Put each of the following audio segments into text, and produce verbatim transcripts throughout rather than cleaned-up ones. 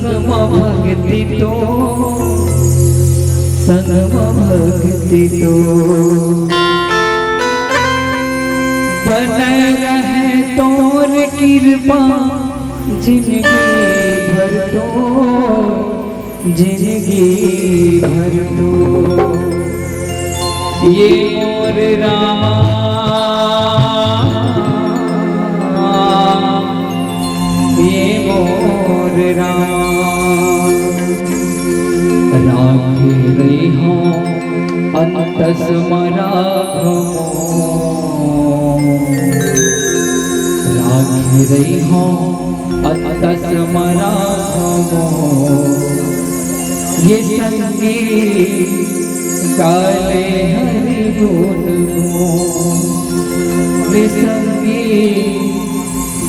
संग म भक्ति तो, संग म भक्ति तो, बने रहे तोर कृपा जिंदगी भर तो, जिंदगी भर तो। ये मोर रामा, ये मोर रामा, राखे रहिहौं अंतस म राखमो, राखे रहिहौं अंतस म राखमो। ये संगी गाले हरि गुण गो, ये संगी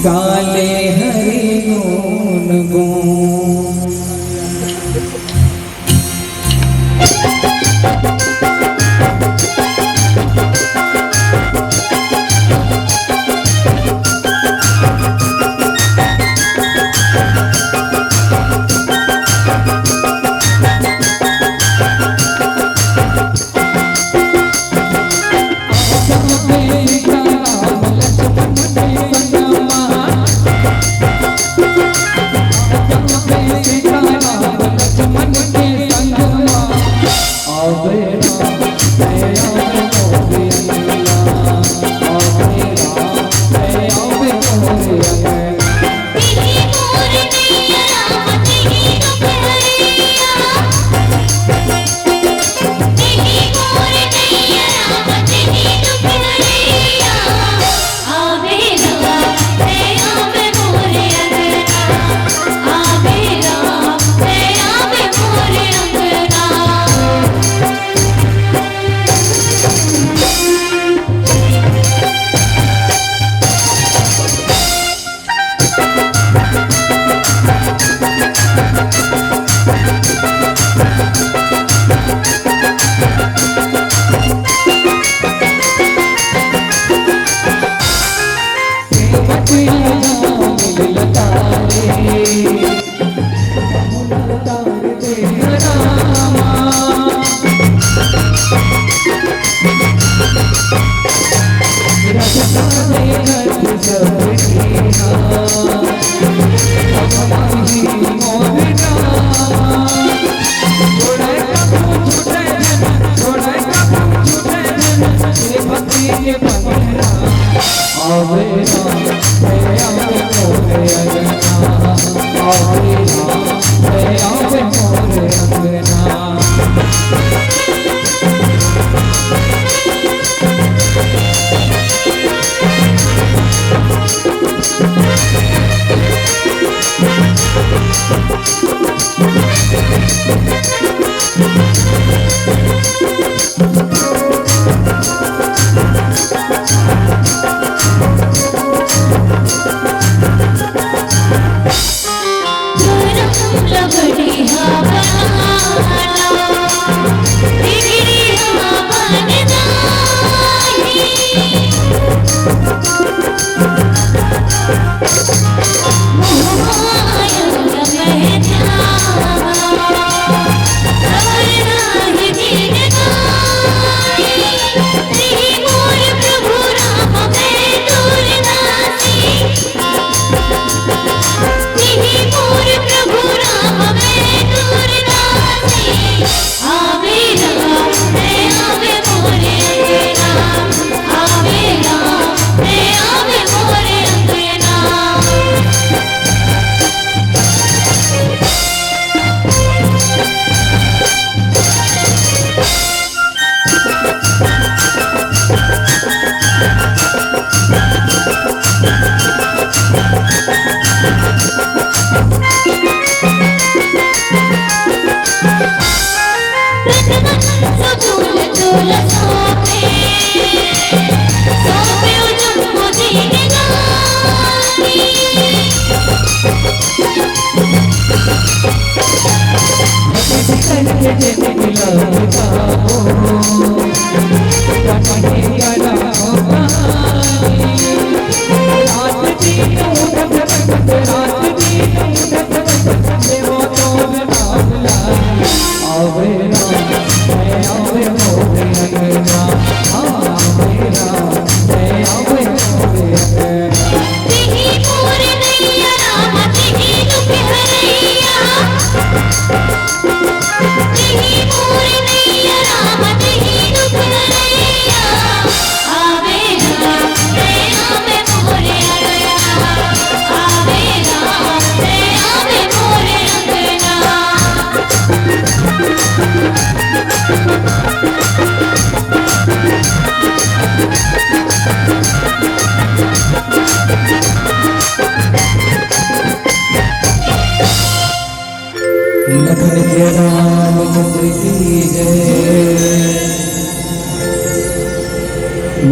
गाले हरि गुण गो।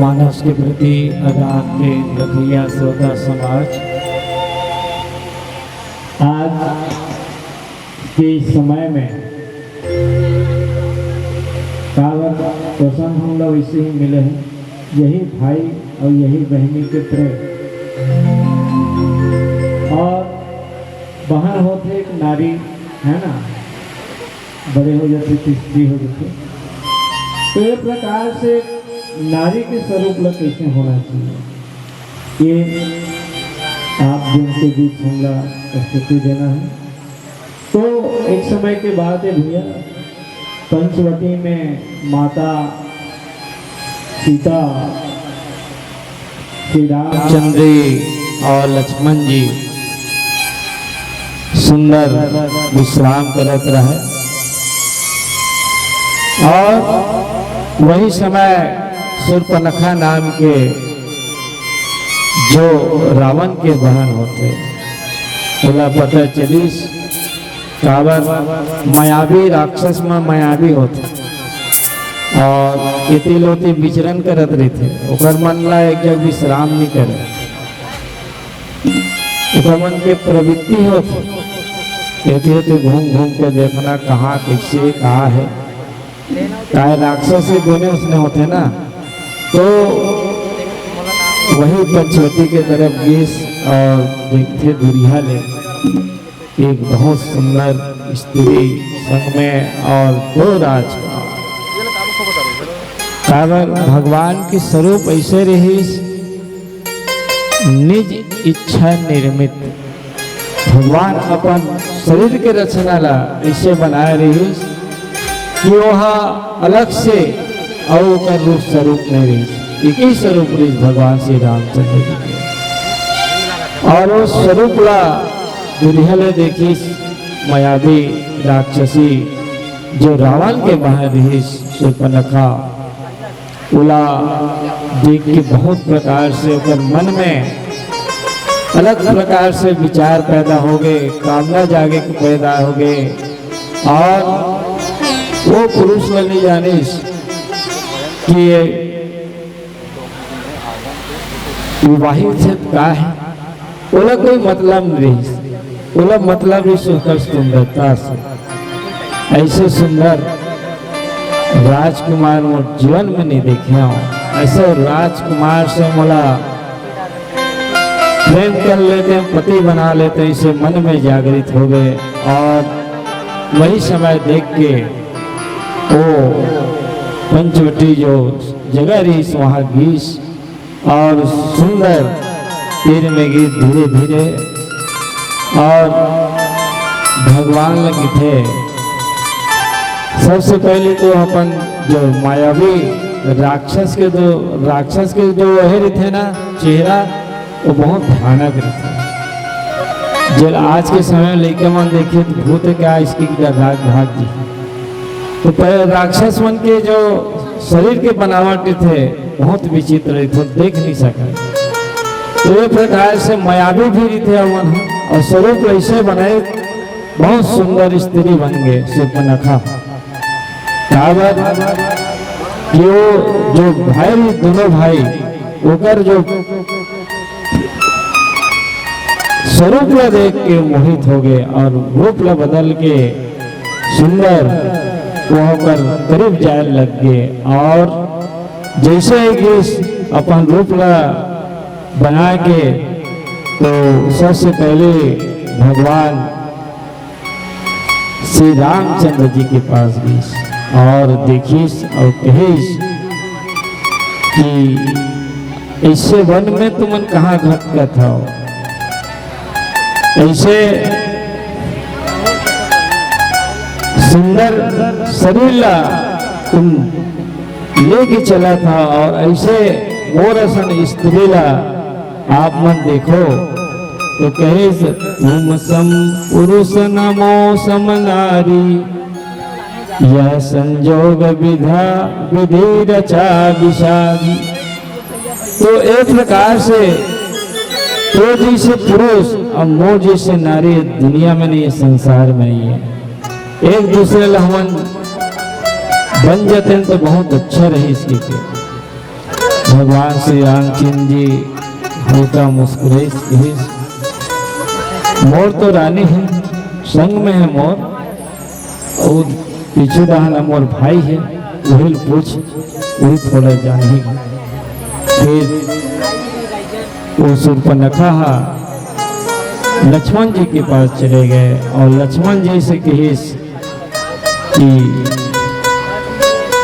मानस के प्रति अदान के रखैया श्रोता समाज, आज के इस समय में काबर प्रसंग हमला वैसे ही मिले हैं, यही भाई और यही बहनी के प्रेम। और बहन होते एक नारी, है ना, बड़े हो जाते तो स्त्री हो जाते। तो ये प्रकार से नारी के स्वरूप ला कैसे होना चाहिए, ये आप जिनके बीच हमला प्रस्तुति देना है। तो एक समय के बात है भैया, पंचवटी में माता सीता, श्री रामचंद्र जी और लक्ष्मण जी सुंदर विश्राम करत रहे और वही समय शूर्पणखा नाम के जो रावण के बहन होते, ओला पता चलिस काबर मायावी राक्षस मन मायावी होथे और एती ले ओती विचरण करत रहिथे, ओकर मन ला एक जगह विश्राम नइ करे, ओकर मन के प्रवृत्ति होथे एती ले ओती घूम घूम के देखना कहाँ कइसे का हे, काय राक्षस ही बने उसने होथे ना, तो वही पंचवटी के तरफ गिस और देखथे दुरिहा ले एक बहुत सुंदर स्त्री संग में और दो राजकुमार। काबर भगवान के स्वरूप ऐसे रहिस, निज इच्छा निर्मित। भगवान अपन शरीर के रचना ला ऐसे बनाए रहिस कि ओहा अलग से अउ ओकर रूप स्वरूप नहीं रहिस, एक ही स्वरूप रहिस भगवान श्री रामचंद्र जी के। और वो स्वरूप ला दुरिहा ले देखिस मायावी राक्षसी जो रावण के बहन रहिस शूर्पणखा, ओला देख के बहुत प्रकार से ओकर मन में अलग प्रकार से विचार पैदा हो गए, कामना जागे के पैदा हो गए, और वो पुरुष ला नइ जानिस कि ये विवाहित हे त का हे, ओला कोई मतलब नइ रहिस, ओला मतलब रहिस ओकर सुंदरता से। ऐसे सुंदर राजकुमार मोर जीवन में नइ देखे हंव, ऐसे राजकुमार से मोला प्रेम कर लेते, पति बना लेते, ऐसे मन में जागृत हो गए। और वही समय देख के वो पंचवटी जो जगह रहिस वहाँ गिस और सुंदर तीर में गिस धीरे धीरे और भगवान ला कथे। सबसे पहले तो अपन जो मायावी राक्षस के जो, राक्षस के जो वही रहिथे ना चेहरा, वो बहुत भयानक रहिथे। जेला आज के समय में लइका मन देखिही त भूत हे का इसके की डर भाग, भाग जी। तो पहले राक्षस मन के जो शरीर के बनावट रहिथे बहुत विचित्र रहिथे, देख नइ सकय। तो ये प्रकार से मायावी भी रहिथे ओमन ह, और स्वरूप ऐसे बनाए, बहुत सुंदर स्त्री बन गए शूर्पणखा। काबर कि वो जो भाई, दोनों भाई, ओकर जो स्वरूप ला देख के मोहित हो गए और रूप ला बदल के सुंदर वो ओकर करीब जाए लग गए। और जैसे ही गिस अपन रूप ला बना के, तो सबसे पहले भगवान श्री रामचंद्र जी के पास गिस और देखिस और कहिस कि ऐसे वन में तुमन कहाँ भटकत हव, ऐसे सुंदर शरीर ला तुम लेके चलत हव और ऐसे मोर असन स्त्री ला आप मन देखो। तो कहिस, तुम सम पुरुष न मौसम नारी, यह संजोग विधा विधि रचा विषादी। तो एक प्रकार से तो जैसे पुरुष और मोर जैसे नारी दुनिया में नहीं है, संसार में नहीं है। एक दूसरे ला हमन बन जाते हैं तो बहुत अच्छा रहे इसके लिए। भगवान श्री रामचंद्र जी हल्का मुस्कुराइस, कहिस, "मोर तो रानी हे, संग में हे मोर, अउ पीछू डहान मोर भाई हे, उही ल पूछ, उही थोड़ा जानही।" फिर वो सूर्पनखा हा लक्ष्मण जी के पास चले गए और लक्ष्मण जी से कहिस कि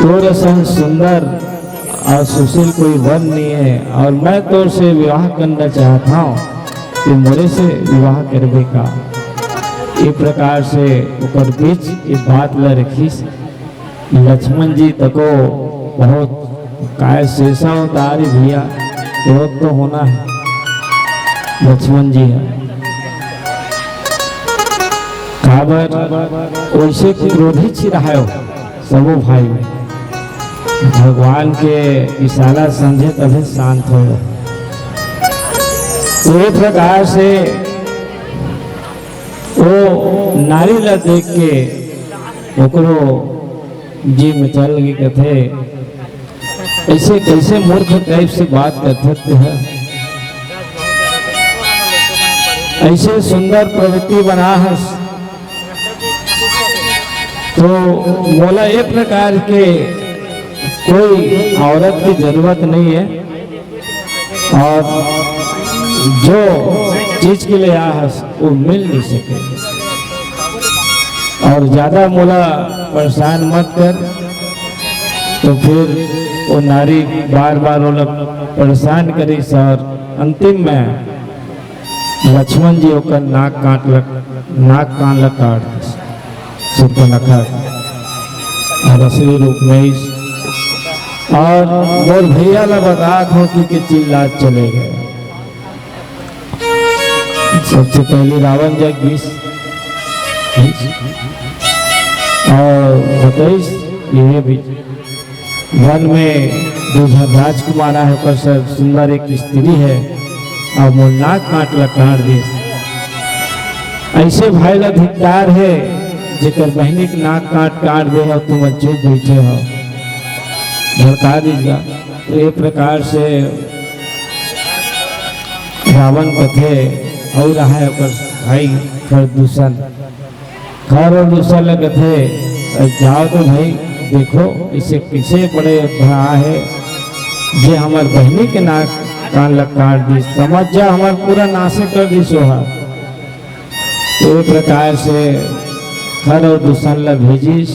"तोर असन सुंदर और सुशील कोई वर नहीं है और मैं तोर से विवाह करना चाहता हूँ, तो मोरे से विवाह करबे का?" ये प्रकार से ओकर बीच ये बात ला रखिस। लक्ष्मण जी तको बहुत काय शेषा उतारी भैया, क्रोध तो होना है लक्ष्मण जी है। काबर वैसे क्रोधी चिरहायो सबो भाई में। भगवान के इशारा समझे तभे शांत हो। तो ये प्रकार से वो नारी ला देख के ओकरो जी में चल गई, कथे, "ऐसे कैसे मूर्ख टाइप से बात करथे तैं ह? ऐसे सुंदर प्रवृत्ति बना हस, तो मोला ये प्रकार के कोई औरत की जरूरत नहीं है।" और जो चीज के लिए आया है, वो मिल नहीं सके। और ज्यादा मोला परेशान मत कर। तो फिर वो नारी बार बार ओला परेशान करिस और अंतिम में लक्ष्मण जी ओकर नाक काट ल-, नाक कान ल काट दिस। सूर्पनखा और असली रूप में इस, और मोर भैया ला बतात हों कि, कि चिल्लात चले गए। सबसे पहले रावण जग गीस और बताइस, ये भी वन में दू झन राजकुमार आहे, ओकर से सुंदर एक स्त्री है, अउ मोर नाक काट ल काट दिस। ऐसे भाई ल धिक्कार है, जेकर बहिनी के नाक काट, काट दे हो, तुम चुप बैठे हो, भड़का दिस गा। तो ये प्रकार से रावण कथे, अउ रहा है ओकर भाई खरदूषण। खरदूषण ल कथे, "जाओ तो भाई, देखो, इसे किसे बड़े भरा है, जे हमर बहिनी के नाक कान ल काट दिस, समझ जा, हमर पूरा नाशे कर दिस ओहा।" तो ये प्रकार से खरदूषण ल भेजिस,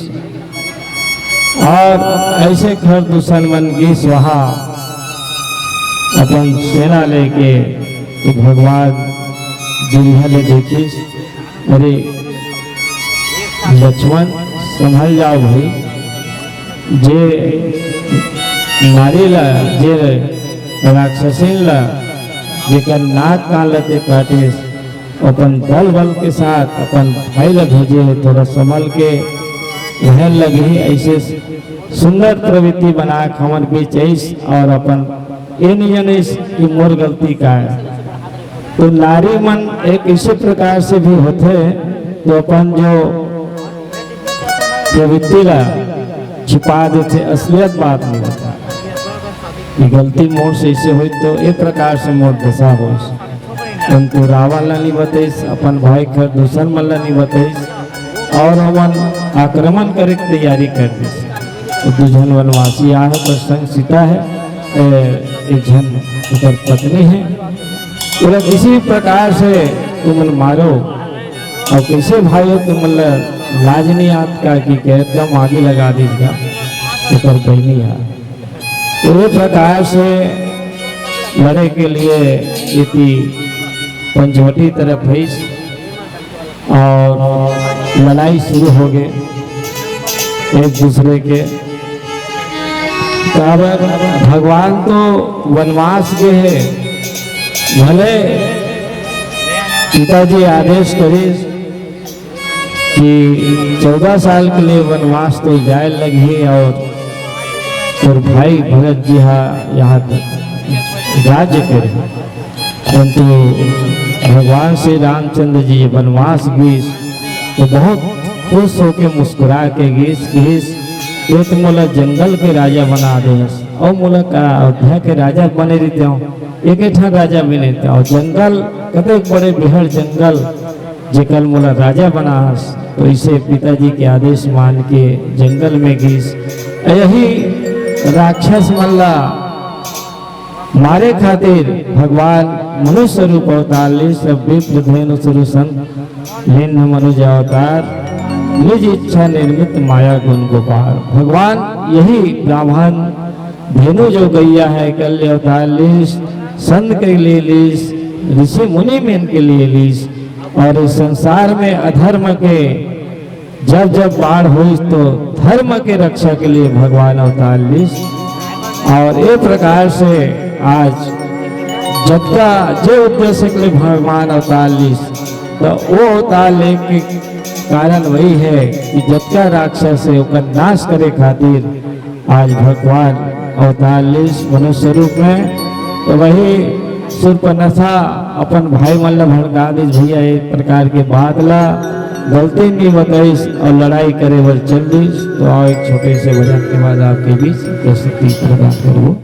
और ऐसे खरदूषण मन गीस वहाँ अपन सेना लेके, तो भगवान दुनिया ले देखिस, "अरे लक्ष्मण, संभल जाओ भाई, जे नारी ला, जे राक्षसीन ला, जेकर नाक कान ल तैं काटिस, अपन दल बल के साथ अपन भाई ला भेजे हे, थोड़ा संभल के रहन लगही।" ऐसे सुंदर प्रवृत्ति बना के हमर बीच आइस और अपन ये नहीं जानिस कि मोर गलती का है। तो नारी मन एक इसी प्रकार से भी होथे, तो अपन जो प्रवृत्ति ला छिपा देथे, असलियत बात नहीं होता। ये गलती मोर से इसे हुई, तो एक प्रकार से मोर दशा होइस। परंतु रावण ला नहीं बताइस, अपन भाई खरदूषण मन ला नहीं बताइस, और हमन आक्रमण करे के तैयारी कर दिस। तो दू झन वनवासी आहे, ओकर संग सीता है, ए, एक झन ओकर पत्नी है। बोला, "किसी प्रकार से तुमन मारो, और कैसे भाई हो, तुमन ला लाज नहीं आत का कि एकदम आगी लगा दिस गा ओकर बहिनी है।" तो ये प्रकार से लड़े के लिए इति पंचवटी तरफ भइस और लड़ाई शुरू हो गए एक दूसरे के। तो अब भगवान तो वनवास गए हैं, भले पिताजी आदेश करिस कि चौदह साल के लिए वनवास तो जाए लगही और तोर भाई भरत जी हा यहाँ राज्य करे। परंतु भगवान श्री रामचंद्र जी वनवास गीस तो बहुत खुश होके मुस्कुरा के गीस, गीस, "ये तो मोला जंगल के राजा बना दे हस।" अउ मोला का अयोध्या के राजा बने रहितेंव, एक ठन राजा बने रहितेंव। जंगल, कतेक बड़े बिहड़ जंगल, जेकर मोला राजा बनास, तो इसे पिताजी के आदेश मान के जंगल में गिस। यही राक्षस मन ला मारे खातिर भगवान मनुष्य रूप अवतार लिस, विप्र धेनु सुरु संत, लीन मनुज अवतार, निज इच्छा निर्मित माया गुण गोपाल। भगवान यही ब्राह्मण धेनु जो गैया है, कल अवतार लिस, संत के लिए लिस, ऋषि मुनि मन के लिए लिस, और इस संसार में अधर्म के जब जब बाढ़ होइस तो धर्म के रक्षा के लिए भगवान अवतार लिस। और ए प्रकार से आज जतका जे उद्देश्य के लिए भगवान अवतार लिस, तो वो अवतार लेके कारण वही है कि जतका राक्षस है ओकर नाश करे खातिर आज भगवान अवतार लिस मनुष्य रूप में। तो वही शूर्पणखा अपन भाई मन ला भड़का दिस, भैया एक प्रकार के बात ला गलती नहीं बताइस और लड़ाई करे बर चल दिस। तो आओ एक छोटे से भजन के बाद आपके बीच प्रस्तुति प्रदान करबो।